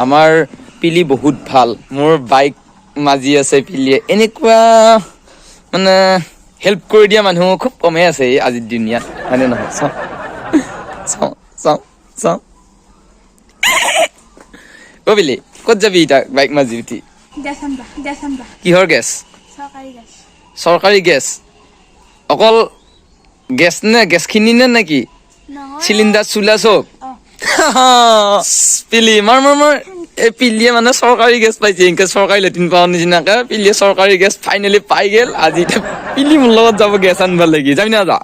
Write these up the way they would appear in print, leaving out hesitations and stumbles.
আমাৰ পিলি বহুত ভাল। মোৰ বাইক মাজি আছে পিলিয়ে। এনেকুৱা মানে হেল্প কৰি দিয়া মানুহ খুব কমেই আছে এই আজিৰ দুনিয়াত, হয়নে নহয়? চাওঁ চাওঁ চাওঁ চাওঁ। অ' পিলি, ক'ত যাবি এতিয়া বাইক মাজি উঠি? গেছ আনবা, গেছ আনবা। কিহৰ গেছ? চৰকাৰী গেছ। চৰকাৰী গেছ? অকল গেছ নে, গেছখিনি নে নেকি? নহয়। চিলিণ্ডাৰ চোলা চব? অ। পিলি, মাৰ মাৰ মাৰ। এই পিলিয়ে মানে চৰকাৰী গেছ পাইছে। এনেকে চৰকাৰী লেট্ৰিন পোৱা নিচিনাকে পিলিয়ে চৰকাৰী গেছ ফাইনেলি পাই গ'ল। আজি এতিয়া পিলি মোৰ লগত যাব গেছ আনিব লাগি। যাবি না যা?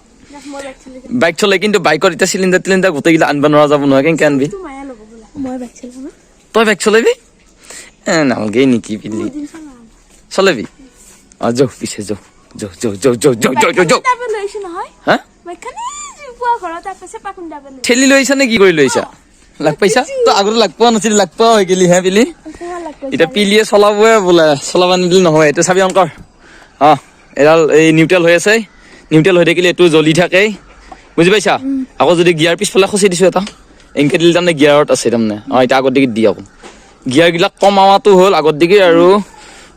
মই বাইক চলাই যাম। বাইক চলাই, কিন্তু বাইকত এতিয়া চিলিণ্ডাৰ টিলিণ্ডাৰ গোটেইগিলা আনিব নোৱাৰা যাব নহয়। কেনেকে আনবি? তো মায়ে ল'ব বোলা, মই বাইক চলাম। তই বাইক চলাবি? এ নালগে নেকি পিলি? দুদিন চলাম। চলাবি? অ, যৌ পিছে, যৌ যৌ যৌ যৌ যৌ যৌ যৌ যৌ যৌ। তাৰপৰা লৈ আহিছো নহয়। হা? বাইকখন পুৱা ঘৰত তাৰ পাছে পাকুন দাবে লৈ। ঠেলি লৈ আহিছা নে কি কৰি লৈ আহিছা? লাগ পাইছা তই? আগতে লাগ পোৱা নাছিলি, লাগ পোৱা হৈ গেলি হে পিলি। অকণমান লাগ পাইছে। এতিয়া পিলিয়ে চলাবয়ে বোলে, চলাব নিদিলে নহয়। এইটো চাবি অংকৰ। অ, এডাল এই নিউট্ৰেল হৈ আছে। নিউট্ৰেল হৈ থাকিলে এইটো জ্বলি থাকে, বুজি পাইছা? আকৌ যদি গিয়াৰ পিছফালে খচি দিছো এটা, এনেকে দিলে তাৰমানে গিয়াৰত আছে তাৰমানে। অ, এতিয়া আগত দিগি দি আকৌ গিয়াৰবিলাক কমাৱাটো হ'ল আগত দিগি আৰু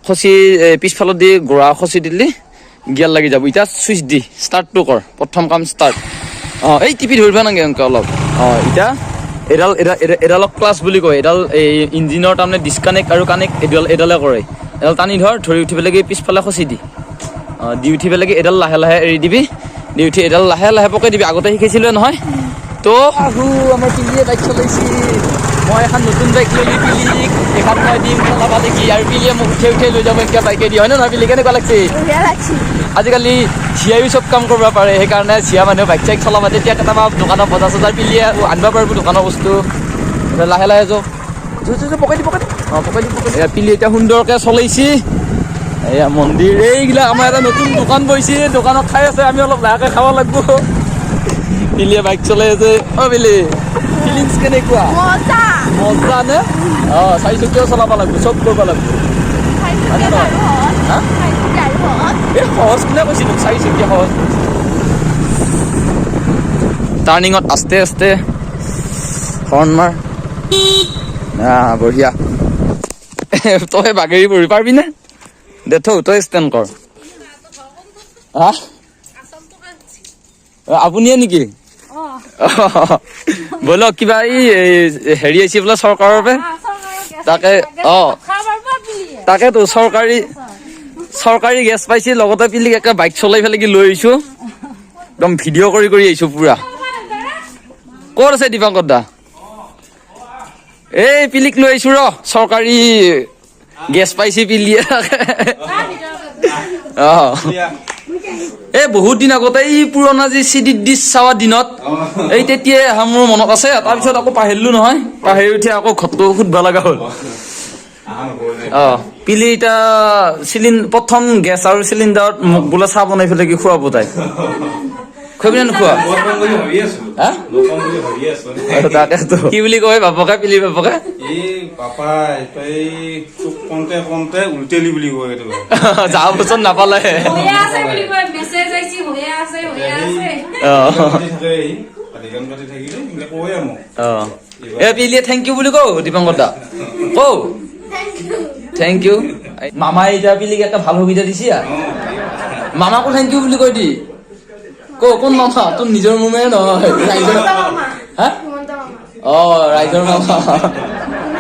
খচি এই পিছফালত দি গোৰা খচি দিলি গিয়াৰ লাগি যাব। এতিয়া চুইচ দি ষ্টাৰ্টটো কৰ। প্ৰথম কাম ষ্টাৰ্ট। অ, এই টিপি ধৰিব নালাগে অংক অলপ। অ, এতিয়া এডাল এডালক ক্লাছ বুলি কয়। এডাল এই ইঞ্জিনৰ তাৰমানে ডিছকানেক্ট আৰু কানেক্ট এডাল এডালে কৰে। এডাল টানি ধৰ, ধৰি উঠি পেলাই পিছফালে খচি দি। অ, দি উঠি পেলাই এডাল লাহে লাহে এৰি দিবি। দি উঠি এডাল লাহে লাহে পকাই দিবি। আগতে শিকাইছিলোৱে নহয় তো। আহু, আমাৰ পিলিয়ে বাইক চলাইছি। মই এখন নতুন বাইক ললি পিলিক এখন মই দিম চলাবা দেখি আৰু পিলিয়ে মোক উঠাই উঠাই লৈ যাব এনেকৈ বাইকে দি, হয়নে নহয় পিলি? কেনেকুৱা লাগছে? বঢ়িয়া লাগছি। আজিকালি ঝিয়াইও চব কাম কৰিব পাৰে, সেইকাৰণে ঝিয়া মানুহে বাইক চাইক চলাব। তেতিয়া কেতিয়াবা দোকানৰ বজাৰ চজাৰ পিলিয়ে আনিব পাৰিব দোকানৰ বস্তু। এতিয়া লাহে লাহে যাওঁ। যো যো যো, পকাই দি, পকাই দি। অঁ, পকাই দি, পকাই দি। এয়া পিলি এতিয়া সুন্দৰকে চলাইছি। এয়া মন্দিৰ এইগিলা। আমাৰ এটা নতুন দোকান বহিছে, দোকানত খাই আছে। আমি অলপ লাহেকে খাব লাগিব। পিলিয়ে বাইক চলাই আছে। অ পিলি, ফিলিংছ কেনেকুৱা? মজা। মজা নে? অঁ, চাৰিচকীয়াও চলাব লাগিব, চব কৰিব লাগিব। হয়নে নহয়? হা? এই সহজ কোনে কৈছিলো? চাৰিচকীয়া সহজ? টাৰ্ণিঙত আস্তে আস্তে হৰ্ণ মাৰ। বঢ়িয়া। তই বাগেৰি পৰি পাৰিবি নে? দে থৌ, তই ষ্টেণ্ড কৰ। হা, আপুনিয়ে নেকি? ব'লক, কিবা এই হেৰি আহিছে বোলে চৰকাৰৰ পৰা। তাকে অ, তাকেতো চৰকাৰী চৰকাৰী গেছ পাইছে, লগতে পিলিক একে বাইক চলাই পেলাই কি লৈ আহিছো। একদম ভিডিঅ' কৰি কৰি আহিছো পুৰা। ক'ত আছে দীপাংকৰ দা? এই পিলিক লৈ আহিছো ৰ, চৰকাৰী গেছ পাইছে পিলিয়ে। অ, এই বহুত দিন আগতে এই পুৰণা যি চিডিত ডিচ চাৱা দিনত, এই তেতিয়াই অহা মোৰ মনত আছে। তাৰপিছত আকৌ পাহৰিলো নহয়, পাহৰি উঠি আকৌ ঘৰটো সুধবা লগা হ'ল। অ পিলি, এতিয়া প্ৰথম গেছ আৰু চিলিণ্ডাৰত মোক বোলে চাহ বনাই পেলাই কি খুৱাব। তাই খুৱাবি নে নোখোৱা? হা? তাকেতো, কি বুলি কয় বাপকে, পিলি বাপকে? এই পাপাই তই তোক কওঁতে কওঁতে উল্টেলি বুলি কয় কেতিয়াবা। যোৱা বছৰ নাপালে। হৈয়ে আছে বুলি কয়, মেছেজ আহিছে, হৈয়ে আছে, হৈয়ে আছে। পাতি থাকে সি, পাতি গান পাতি থাকিলে এইবিলাক কয় মোক। অ, এ পিলিয়ে thank U বুলি কওঁ। দীপাংকৰ দা কওঁ thank U. মামাই এতিয়া পিলিক এটা ভাল সুবিধা দিছে। মামাকো thank U বুলি কৈ দি। ক, কোন মামা? তোৰ নিজৰ মামাই নহয়, ৰাইজৰ? হা, অ, ৰাইজৰ মামা।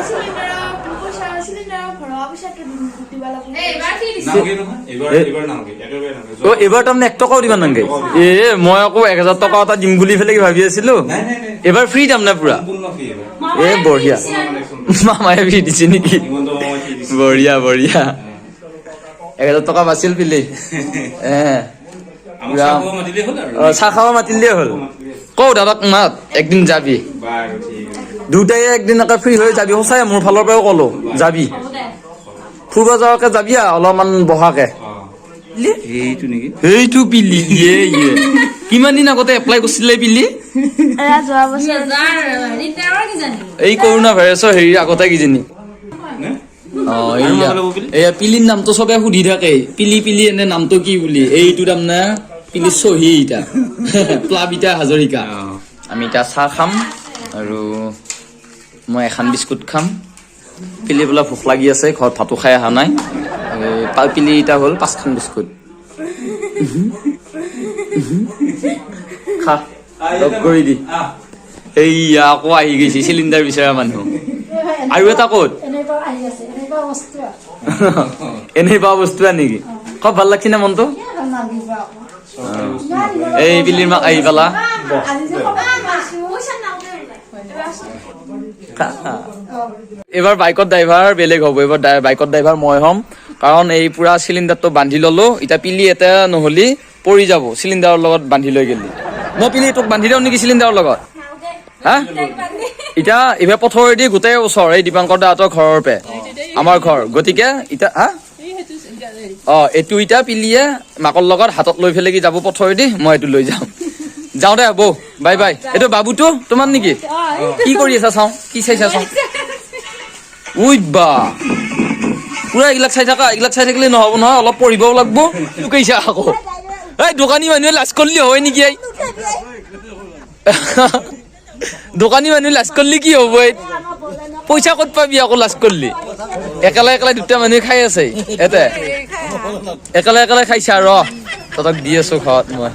চিলিণ্ডাৰৰ পইচা, চিলিণ্ডাৰৰ ভৰোৱা পইচাটো দিব লাগিব। এই এইবাৰ কি দিছে? নালগে নহয় এইবাৰ। এইবাৰ নালগে, একেবাৰে নালগে। অ, এইবাৰ তাৰমানে 1 টকাও দিব নালাগে। এ মই আকৌ 1000 টকা এটা দিম বুলি পেলাই ভাবি আছিলো। নাই নাই নাই। এইবাৰ ফ্ৰী তাৰমানে পুৰা? সম্পূৰ্ণ ফ্ৰী এইবাৰ। এ বঢ়িয়া। মামায়ে ফ্ৰী দিছে নেকি? হিমন্ত মামাই ফ্ৰী দিছে। বঢ়িয়া বঢ়িয়া, 1000 টকা বাচিল পিলি এ। আমাক চাহ খাব মাতিলেই হ'ল আৰু। অ, চাহ খাব মাতিলেই হ'ল। কওঁ দাদাক মাত, একদিন যাবি। বাৰু, ঠিক আছে। দুটাই একদিন একে ফ্ৰী হৈ যাবি। সঁচাই মোৰ ফালৰ পৰাও ক'লো, যাবি। ফুৰিব যোৱাকে যাবি আৰু অলপমান বহাকে। অ, এইটো নেকি? সেইটো পিলি। ইয়ে ইয়ে, কিমান দিন আগতে এপ্লাই কৰিছিলে পিলি? এয়া যোৱা বছৰ। 2013 কিজানি। এই কৰোণা ভাইৰাছৰ হেৰিৰ আগতে কিজানি। নে? অ, এইয়া এইয়া পিলিৰ নামটো চবে সুধি থাকে, পিলি পিলি এনে নামটো কি বুলি। এইটো তাৰমানে পিলি চহী এতিয়া প্লাবিতা হাজৰিকা। আমি এতিয়া চাহ খাম আৰু মই এখন বিস্কুট খাম। পিলি বোলে ভোক লাগি আছে, ঘৰত ভাতো খাই অহা নাই। এই পিলি এতিয়া হ'ল 5খন বিস্কুট খা, লগ কৰি দি। এইয়া আকৌ আহি গৈছে চিলিণ্ডাৰ বিচৰা মানুহ। আৰু এটা ক'ত? এনেকুৱা আহি আছে, এনেকুৱা বস্তু। এনেই পোৱা বস্তু নেকি? খুব ভাল লাগছি না মনটো? কিয় ভাল নালাগিব আকৌ? এই পিলিৰ মাক আহি পালা। আজি যে খবৰ পইচা নাওঁতে ওলাই। এবাৰ আছো। এইবাৰ বাইকত ড্ৰাইভাৰ বেলেগ হ'ব, এইবাৰ বাইকত ড্ৰাইভাৰ মই হ'ম, কাৰণ এই পুৰা চিলিণ্ডাৰটো বান্ধি ললো। এতিয়া পিলি এটা নহ'লি পৰি যাব, চিলিণ্ডাৰৰ লগত বান্ধি লৈ গেলি। মই পিলি তোক বান্ধি দিওঁ নেকি চিলিণ্ডাৰৰ লগত? হা, এতিয়া এইবাৰ পথৰেদি গোটেই ওচৰ এই দীপাংকৰ দাহঁতৰ ঘৰৰ পে আমাৰ ঘৰ, গতিকে এতিয়া হা অ এইটো এতিয়া পিলিয়ে মাকৰ লগত হাতত লৈ পেলাই কি যাব পথৰেদি, মই এইটো লৈ যাম। যাওঁ দে বৌ, বাই বাই। এইটো বাবুটো তোমাৰ নেকি? কি কৰি আছা চাওঁ, কি চাইছা চাওঁ। We বা, পুৰা এইবিলাক চাই থাকা, এইবিলাক চাই থাকিলে নহ'ব নহয়, অলপ পঢ়িবও লাগব। লুকাইছা আকৌ। এই দোকানী মানুহে লাজ কৰিলে হয় নেকি? এই দোকানী মানুহে লাজ কৰিলে কি হ'ব? এই পইচা ক'ত পাবি আকৌ লাজ কৰিলি? একেলে একেলে দুটা মানুহে খাই আছে, এতে একেলে একেলে খাইছা। ৰ, তহঁতক দি আছো ঘৰত মই।